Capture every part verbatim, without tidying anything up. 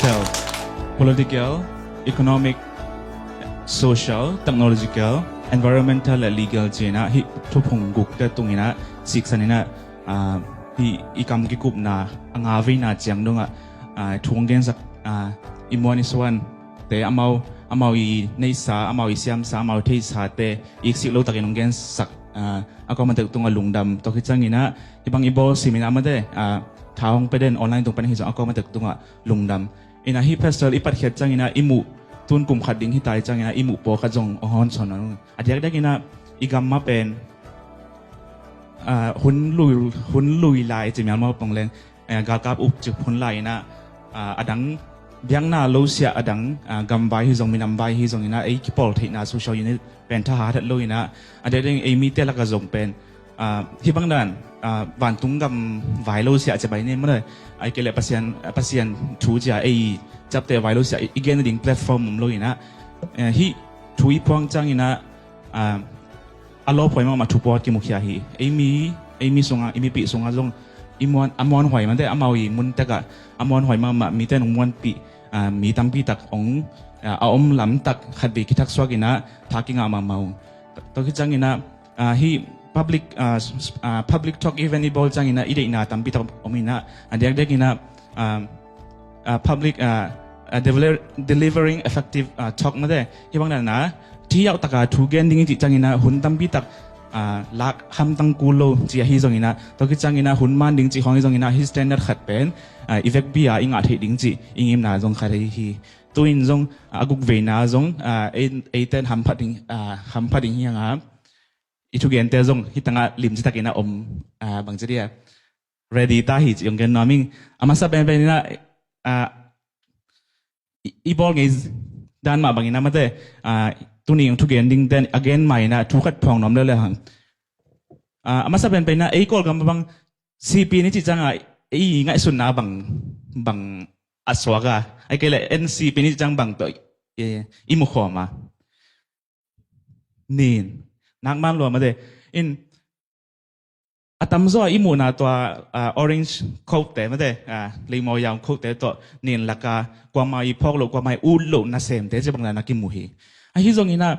Political, economic, social, technological, environmental le legal ci-in ah hih thuphung gukte tungin ah siksan in ah, ah, hih i kam kikupna a nga veina ciang dongah, ah, thu hong gensak, ah, i muan i suante amau, amau i neihsa, amau i siamsa, amau i theihsate i iksik lotakin hong gensak, ah, a kuamah tek tungah lungdam. Tua khit ciangin ah hih bang i bawl simin ah mate, ah, tha hong pia den online tung pan hi zong a kuamah tek tungah lungdam. In ah hih festival i patkhiat ciangin ah i muh, tun kum khat ding hi ta hi ciangin ah i muh pawlkhat zong hong hawmsawn nuam. A diakdiakin ah i gam mah pen, ah, hun lui, hun lui lai ci mial mawk pong leng, eh, galkap up cik hun lai in ah, ah, a dang biakna lo siah a dang, ah, gamvai hi zong, minamvai hi zongin ah ei kipawl theihna social unit pen thahat lo in ah, a diakdiakin ei mite lakah zong pen, ah, hih bang dan, ah, vantung gam vai lo siah ci bai ni maw le, ahih kei leh Pasian, Pasian thu cia ei ciapteh vai lo siah i gen ding platform om lo in ah, eh, hih thu i phuang ciangin ah, ah, a lawphuai mahmah thu pawlkhat kimukhia hi. Ei mi, ei mi sungah, i mipih sungah zong i muan, a muanhuai mate, amau i mun tekah a muanhuai mahmah, mite nong muanpih, ah, mi tampi tak hong, ah, a om lamtak khatvei kithaksuak in ah tha kingah mahmah uh. Tua khit ciangin ah, ah, hih public, ah, s-, s-, ah, public talk event i bawl ciangin ah i deihna tampi tak om in ah, a diakdiakin ah, ah, ah, public, ah, ah, deliver-, delivering effective, ah, talk mate, hih bang dan ah thi yauh taka thu gen ding i cih ciangin ah hun tampi tak, ah, lak hamtang kul lo ci ahi zongin ah, tua khit ciangin ah hun man ding cih khawng hi zongin ah hih standard khat pen, ah, i vekpi-a i ngah theih ding cih i ngimna zong khat ahi hi. Tu-in zong, ah, a guk veina zong, ah, ei, eite'n hamphat ding, ah, hamphat ding hi hang a, i thugente zong hih tangah limci takin a om, ah, bangci dia ready ta hi ci hong gen nuam ing. A masa penpen in ah, ah, i, i bawl ngei dan mah bangin ah mate, ah, tuni hong thugen dingte'n a gen mah in ah thu khat phuang nuam leuleu hang. Ah, a masa penpen in ah ei Kawlgam bang sipi ni cih ciangah ei ngaihsutna bang, bang a suak a, ahih kei leh en sipi ni cih ciang bang tawh, eh, i mukhawm a. Nin, nak man lua mate. In, a tamzaw i muhna tua, ah, orange coat te mate, ah, leimaw yaung coat te tawh nin laka kuamah i phawk loh, kuamah i ut loh nasemte ci bang dan a kimu hi. Ahi zongin ah,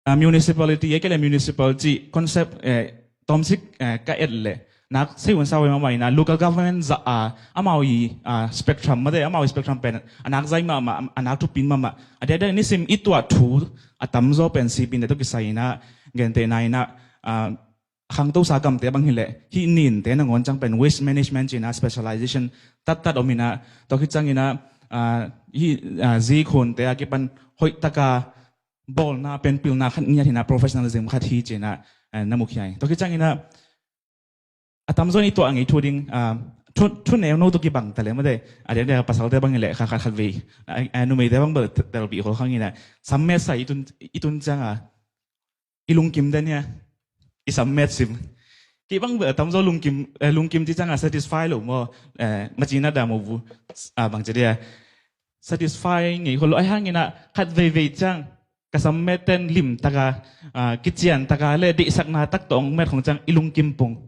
ah, municipality, ahih kei leh municipal cih concept, eh, tawmcik, eh, ka et leh nak sei hun sa huai mahmah in ah local government zah a, amau i, ah, spectrum mate, amau i spectrum pen a nak zai mahmah, a nak thupin mahmah. A diakdiak nisim i tuah thu a tamzaw pen sipi ni tawh kisai in ah, gentehna in ah, ah, khangtosa gamte bang hi leh hih ninte nangawn ciang pen waste management ci in ah specialization tattat om in ah, tua khit ciangin ah, ah, hih, ah, zi khunte a kipan hoih taka bawlna pen pilna khat ngiat hi in ah, professionalism khat hi ci in ah, eh, na mukhia hi. Tua khit ciangin ah, a tamzaw in i tuah ngei thu ding, ah, thu, thu neu no tawh kibang ta leh mate, a diakdiak pasalte bang hi leh khat khat khatvei, ah, ah, numeite bang bel telpih khol khang in ah, sam met sa i tun, i tun ciang a, i lungkim den hia, i sam met sim. Kei bang bel a tamzaw lungkim, eh, lungkim ci ciang a satisfy lo maw, eh, macina da maw bu, ah, bangci dia satisfy ngei khol lo, ahi hangin ah khat veivei ciang ka sam met ten lim taka, ah, kician taka le deihsakna tak tawh hong met khong ciang i lungkim pung.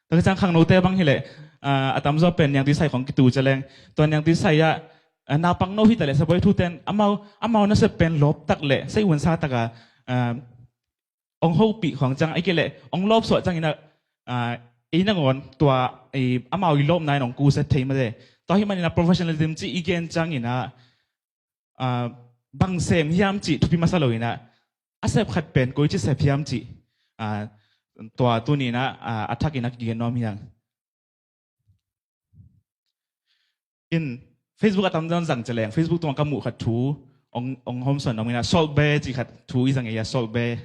Tua khit ciang khangnote bang hi leh, ah, a tamzaw pen niangtui sai khong kitu cia leng, tua niangtui sai ah, ah, naupang no hi ta leh sabuai thu ten amau, amau nasep pen lawp tak leh sei hun sa taka, ah, hong hopih khong ciang, ahih kei leh hong lawp suah ciangin ah, ah, ei nangawn tua, ei, amau i lawpna in hong kuset thei mate. Tua ahih manin ah professionalism cih i gen ciangin ah, ah, bang sem hiam cih thupi masa lo in ah, a sep khat pen koici sep hiam cih, ah, tua tuni in ah, ah, a thak in ah kigen nuam hi hang. In Facebook a tamzaw in zang cia leng, Facebook tungah ka muh khat thu hong, hong hawmsawn nuam in ah, Salt Bae cih khat thu i zang ei a, Salt Bae.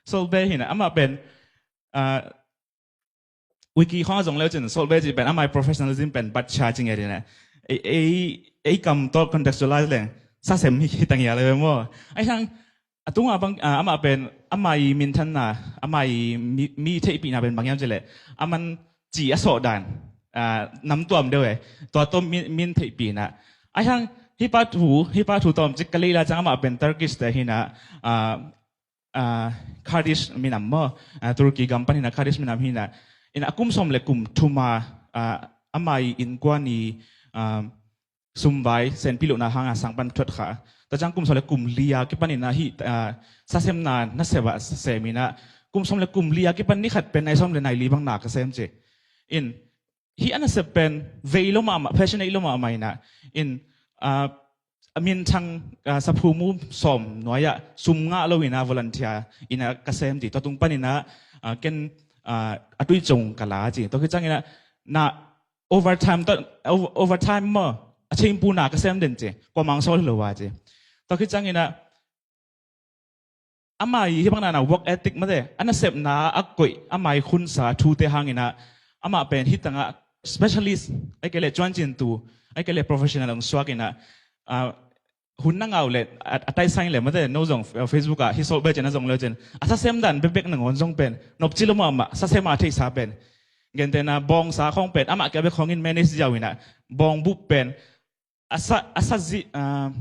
Salt Bae hi in ah, amah pen, ah, wiki khong a zong leu cin Salt Bae cih pen amah i professionalism pen bat cia ci nge ding ah. Ei, ei, ei kam tawh contextualize leng sasem hi, hi ta ngial leh maw. Ahi hang a tungah bang, ah, amah pen amah i minthanna, amah i mi, mi theihpihna pen bang hiam cih leh, aman ci a sawh dan, ah, namtuam deuh e. Tua tawh mi, min theihpihna. Ahi hang hih pa thu, hih pa thu tawmcik ka lei lai ciang amah pen Turkish te hi in ah, ah, ah, Kurdish minam maw, ah, Turkey gam pan hi in ah, Kurdish minam hi in ah, in a kum sawm le kum thum a, ah, amah i innkuan i, ah, sumvai senpi lohna hanga sang pan thuat kha. Tua ciang kum sawm le kum li a kipan in ah hih, ah, sasemna nasep ah sem in ah kum sawm le kum li a kipan ni khat pen nai sawm le nai li bang na ka sem ci. In hih a nasep pen vei lo mahmah, passionate lo mahmah in ah. In, ah, a minthang, ah, saphu mu sawm nuai ah sum ngah lo in ah volunteer in ah ka sem ci. Tua tung pan in ah, ah, ken, ah, a tui cung ka la ci. Tua khit ciang in ah na overtime tawh, over-, overtime maw, a chimpu na ka sem den ci, kua mang sawl hi lo a ci. Tua khit ciang in ah, amah i hih bang na na work ethic mate, a nasepna a koih, amah i khunsa thute hang in ah, amah pen hih tangah specialist, ahih kei leh cuancintu, ahih kei leh professional hong suak in ah, ah, hun na ngah uh leh, a, a taisang leh mate, no zong, uh, Facebook ah hih sawlbeh cian a zong leu cian, a sasem dan bekbek nangawn zong pen nopci lo mahmah, sasem a theihsa pen. Gentehna bawngsa khawng pen amah kia bek khawng in manage ziau in ah, bawngbup pen a sa, a sa zi, uh,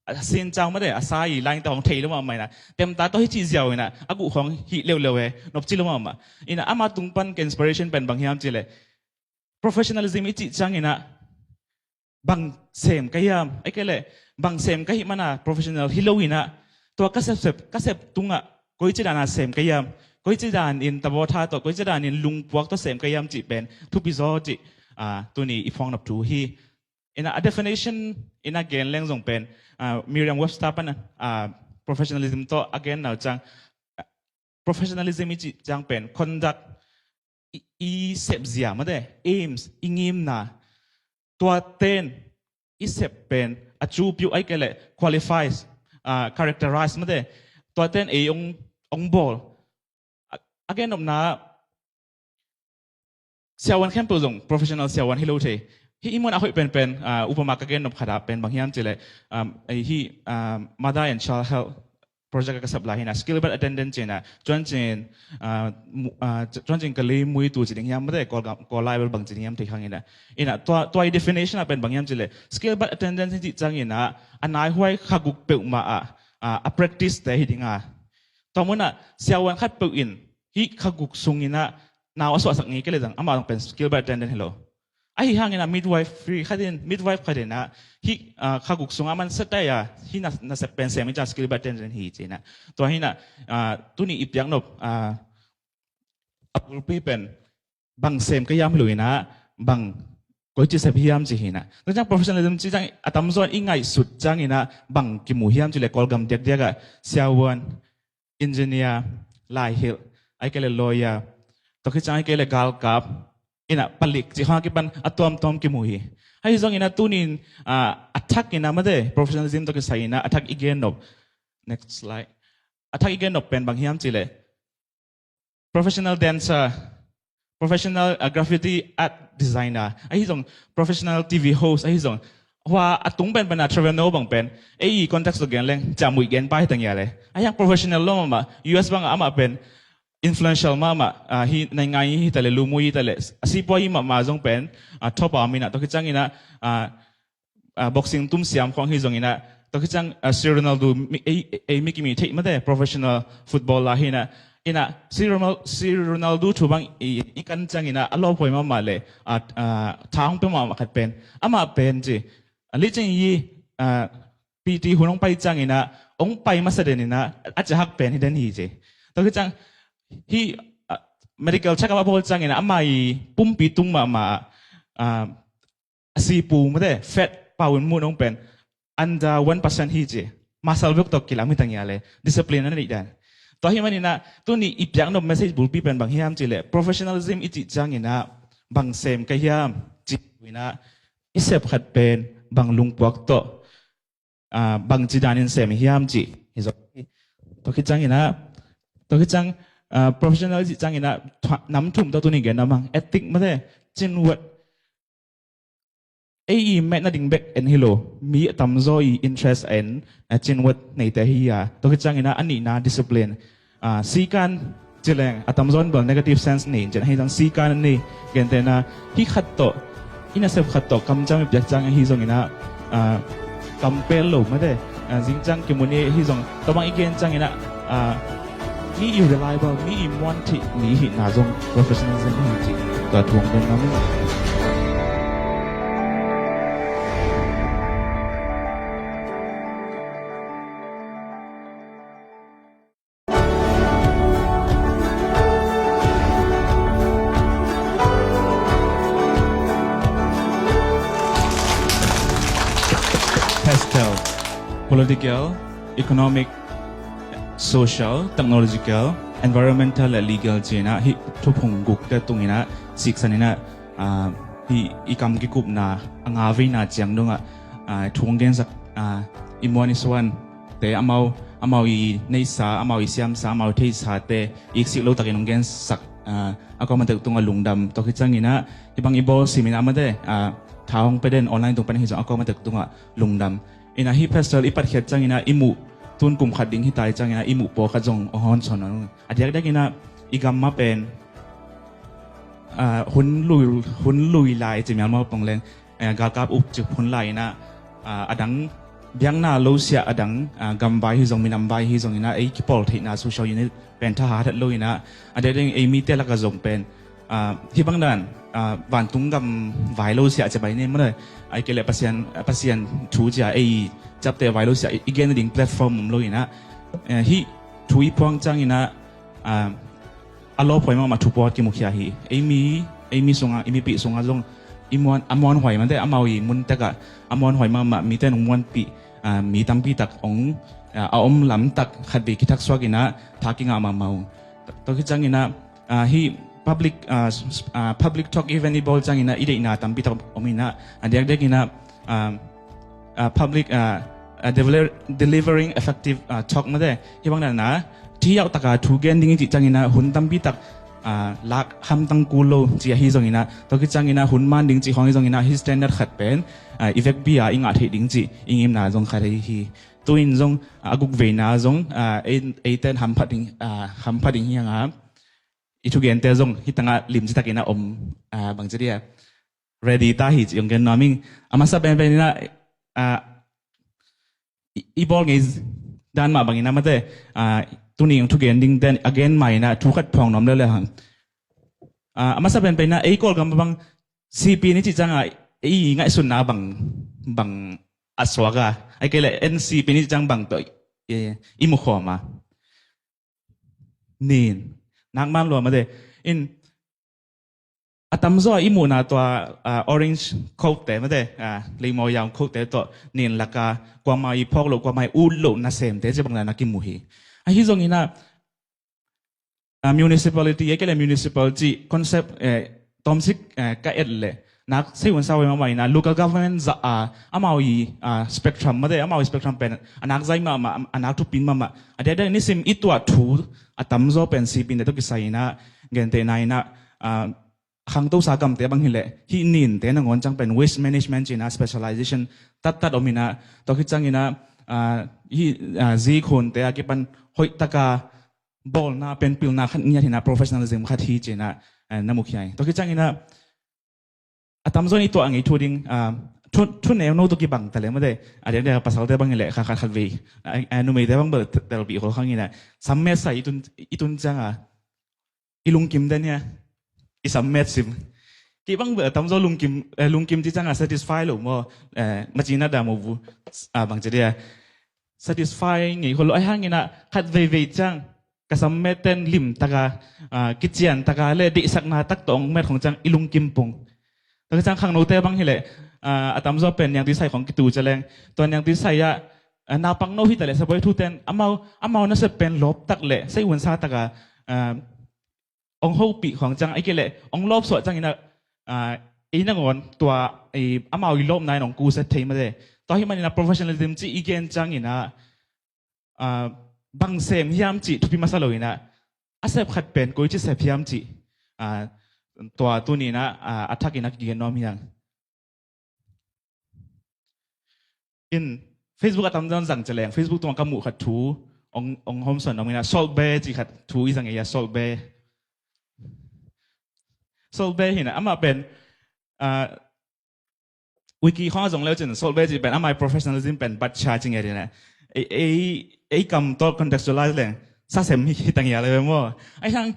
a sin cau mate, a sa i lain ta khawng thei lo mahmah in ah, temta tawh hih cih ziau in ah, a guh khawng hih leuleu e, nopci lo mahmah. In ah amah tung pan ka inspiration pen bang hiam cih leh, professionalism i cih ciang in ah, bang sem ka hiam, ahih kei leh bang sem ka hih mana professional hi lo in ah, tua ka sepsep, ka sep tungah koici dan a sem ka hiam, koici dan in tabawtha tawh, koici dan in lungpuak tawh sem ka hiam cih pen thupi zaw cih, ah, tuni i phawknop thu hi. In ah a definition in ah gen leng zong pen, ah, Merriam-Webster pan, ah, professionalism tawh a gen nau ciang, professionalism i cih ciang pen conduct, i, i sepzia mate, aims, i ngimna, tua ten i sep pen a cupiuh, ahih kei leh qualifies, ah, characterize mate, tua ten ei hong, hong bawl. A, a gennopna siavuan khempeuh zong professional siavuan hi lo thei. Hih i mun a hoih penpen, ah, upama ka gennop khat ah pen bang hiam cih leh, um, ei hih, um, Mother and Child Health Project a ka sap lai hi in ah, skill bad attendant ci in ah, cuancin, ah, mu-, ah, cu-, cuancin kali muitu ci ding hiam mate, Kawl gam, Kawl lai bel bang ci ding hiam thei khang in ah. In ah tua, tua i definition ah pen bang hiam cih leh, skill bad attendant hi cih ciang in ah, a naihuai kha guk peuhmah ah, ah, a practice te hi ding a. Tua mun ah siavuan khatpeuh in hih kha guk sung in ah nau a suahsak ngei kei leh zong amah zong pen skill bad attendant hi lo. Ahi hangin ah midwife khat in, midwife khat in ah hih, ah, kha guk sungah man sa tai a, hih na, nasep pen sem in ah skill bad attendant hi ci in ah. Tua hi in ah, ah, tuni i piaknop, ah, a bulpi pen bang sem ka hiam hi lo in ah, bang koici sep hiam ci hi in ah. Tua ciang professionalism ci ciang a tamzaw in i ngaihsut ciang in ah bang kimu hiam cih leh Kawlgam diakdiak ah siavuan, engineer, laihilh, ahih kei leh lawyer, tua khit ciang ahih kei leh galkap, in ah palik cih khawng a kipan a tuamtuam kimu hi. Ahi zongin ah tuni in, ah, a thak in ah mate, professionalism tawh kisai in ah a thak i gennop. Next slide. A thak i gennop pen bang hiam cih leh, professional dancer, professional, ah, graffiti art designer, ahi zong professional T V host, ahi zong hua a tung penpen a Trevor Noah bang pen, ei i context tawh gen leng, ciamui gen pa hi ta ngial e. Ahi hang professional lo mahmah, U S bang ah amah pen influential mahmah, ah, hi naingngai hi ta leh, lumui hi ta leh, a sipuai hi mahmah zong pen, ah, top a om in ah, tua khit ciang in ah, ah, ah, boxing tum siam khawng hi zong in ah, tua khit ciang, ah, si Ronaldo mi, ei, ei mi kimi theih mate, professional footballer hi in ah, in ah, si Ronal-, si Ronaldo thu bang i, i kan ciang in ah, a lawphuai mahmah leh, ah, ah, tha hong pia mahmah khat pen, amah pen ci, ah, Lee Ching Yi, ah, P T hun hong pai ciang in ah, hong pai masa den in ah, a ciahak pen hi den hi ci. Tua khit ciang, hih, ah, medical check-up a bawl ciang in ah, amah i pumpi tung mahmah, ah, a sipu mate, fat pau in mun hong pen, under one percent hi ci. Muscle bek tawh kilam hi ta ngial e, discipline a neih dan. Tua ahih manin ah, tuni i piaknop message bulpi pen bang hiam cih leh, professionalism i cih ciang in ah, bang sem ka hiam cih in ah, i sep khat pen, bang lungpuak tawh, ah, bangci dan in sem hiam cih hi zaw. Tua khit ciang in ah, tua khit ciang, ah, professional cih ciang in ah, thua-, nam thum tawh tuni gen na mang, ethic mate, cinwat, ei i metna ding bek en hi lo, mi a tamzaw i interest en, ah, cinwat neite hi a, tua khit ciang in ah, a nihna discipline. Ah, sikan ci leng, a tamzaw in bel negative sense nei in ci, ahi zong sikan nei, gentehna, hih khat tawh, i nasep khat tawh kamciam i piak ciang ahi zongin ah, ah, kam pel lo mate, ah, zing ciang kimu ni ahi zong, tua bang i gen ciang in ah, ah, mi i reliable, mi i muan theih mi hihna zong professionalism hi ci, tua thu hong gen nuam ing. Political, economic, social, technological, environmental le legal ci-in ah hih thuphung gukte tungin ah siksan in ah, ah, hih i kam kikupna a nga veina ciang dongah, ah, thu hong gensak, ah, i muan i suante amau, amau i neihsa, amau i siamsa, amau i theihsate i iksik lotakin hong gensak, ah, a kuamatek tungah lungdam. Tua khit ciangin ah hih bang i bawl simin ah mate, ah, tha hong pia den online tung pan hi zong a kuamatek tungah lungdam. In ah hih festival i patkhiat ciangin ah i muh, tun kum khat ding hi ta i ciangin ah i muh pawlkhat zong hong hawmsawn nuam. A diakdiakin ah i gam mah pen, ah, hun lui, hun lui lai ci mial mawk pong leng, eh, galkap up ci hun lai in ah, ah, a dang biakna lo siah a dang, ah, gamvai hi zong, minamvai hi zongin ah ei kipawl theihna social unit pen thahat lo in ah, a diakdiakin ei mite lakah zong pen, ah, hih bang dan, ah, vantung gam vai lo siah ci bai ni maw, ahih kei leh Pasian, Pasian thu cia ei ciapteh vai lo siah i gen ding platform om lo in ah, eh, hih thu i phuang ciangin ah, ah, a lawphuai mahmah thu pawlkhat kimukhia hi. Ei mi, ei mi sungah, i mipih sungah zong i muan, a muanhuai mate, amau i mun tekah a muanhuai mahmah, mite nong muanpih, ah, mi tampi tak hong, ah, a om lamtak khatvei kithaksuak in ah tha kingah mahmah uh. Tua khit ciangin ah, ah, hih public, ah, s-, s-, ah, public talk event i bawl ciangin ah i deihna tampi tak om in ah, a diakdiakin ah, ah, ah, public, ah, ah, deliver-, delivering effective, ah, talk mate, hih bang dan ah thi yauh taka thu gen ding i cih ciangin ah hun tampi tak, ah, lak hamtang kul lo ci ahi zongin ah, tua khit ciangin ah hun man ding cih khawng hi zongin ah hih standard khat pen, ah, i vekpi a i ngah theih ding cih i ngimna zong khat ahi hi. Tu-in zong, ah, a guk veina zong, ah, ei, eiten hamphat ding, ah, hamphat ding hi hang a, i thugente zong hih tangah limci takin a om, ah, bangci dia ready ta hi ci hong gen nuam ing. A masa penpen in ah, ah, i, i bawl ngei dan mah bangin ah mate, ah, tuni hong thugen dingten a gen mah in ah thu khat phuang nuam leuleu hang. Ah, a masa penpen in ah ei Kawlgam bang sipi ni cih ciangah ei ngaihsutna bang, bang a suak a, ahih kei leh en sipi ni cih ciang bang tawh, eh, i mukhawm a. Nin, nak man lua mate. In, a tamzaw i muhna tua, ah, orange coat te mate, ah, leimaw yaung coat te tawh nin laka kuamah i phawk loh, kuamah i ut loh nasemte ci bang dan a kimu hi. Ahi zongin ah, ah, municipality, ahih kei leh municipal cih concept, eh, tawmsik, eh, ka et leh nak sei hun sa huai mahmah in ah local government zah a, amau i, ah, spectrum mate, amau i spectrum pen a nak zai mahmah, a nak thupin mahmah. A diakdiak nisim i tuah thu a tamzaw pen sipi ni tawh kisai in ah, gentehna in ah, ah, khangtosa gamte bang hileh hih ninte nangawn ciang pen waste management ci in ah specialization tattat om in ah, tua khit ciangin ah, ah, hih, ah, zi khunte a kipan hoih taka bawlna pen pilna khat ngiat hi in ah, professionalism khat hi ci in ah, ah, na mukhia hi. Tua khit ciangin ah a tamzaw in i tuah ngei thu ding, ah, thu, thu neu no tawh kibang ta leh mate, a diakdiak pasalte bang hileh khat khat khatvei, ah, ah, numeite bang bel telpih khol khang in ah, sammet sa i tun, i tun ciang a i lungkim den hia, i sammet sim. Kei bang bel a tamzaw lungkim, eh, lungkim ci ciang a satisfy lo maw, eh, macina da maw bu, ah, bangci dia satisfy ngei khol lo, ahi hangin ah khat veivei ciang ka sammet ten limtaka, ah, kiciantaka le deihsakna tak tawh hong met khong ciang i lungkim pong. Tua khit ciang khangnote bang hileh, ah, a tamzaw pen niangtui sai khong kitu cia leng, tua niangtui sai ah, ah, naupang no hi ta leh sabuai thuten amau, amau nasep pen lawp tak leh sei hun sa taka, ah, hong hopih khong ciang, ahih kei leh hong lawp suah ciangin ah, ah, ei nangawn tua, ei, amau i lawpna in hong kuset thei mate. Tua ahih manin ah professionalism cih i gen ciangin ah, ah, bang sem hiam cih thupi masa lo in ah, a sep khat pen koici sep hiam cih, ah, tua tuni in ah, ah, a thak in ah kigen nuam hi hang. In Facebook a tamzaw in zang cia leng, Facebook tungah ka muh khat thu hong, hong hawmsawn nuam in ah, Salt Bae cih khat thu i zang ei a, Salt Bae. Salt Bae hi in ah, amah pen, ah, wiki khong a zong leu cin Salt Bae cih pen amah i professionalism pen bat cia ci nge ding a. Ei, ei, ei kam tawh contextualize leng sasem hi, hi tang hi a leu maw. Ahi hang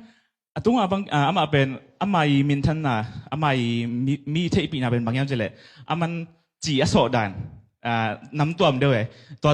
a tungah bang, ah, amah pen amah i minthanna, amah i mi, mi theihpihna pen bang hiam cih leh, aman ci a sawh dan, ah, namtuam deuh e. Tua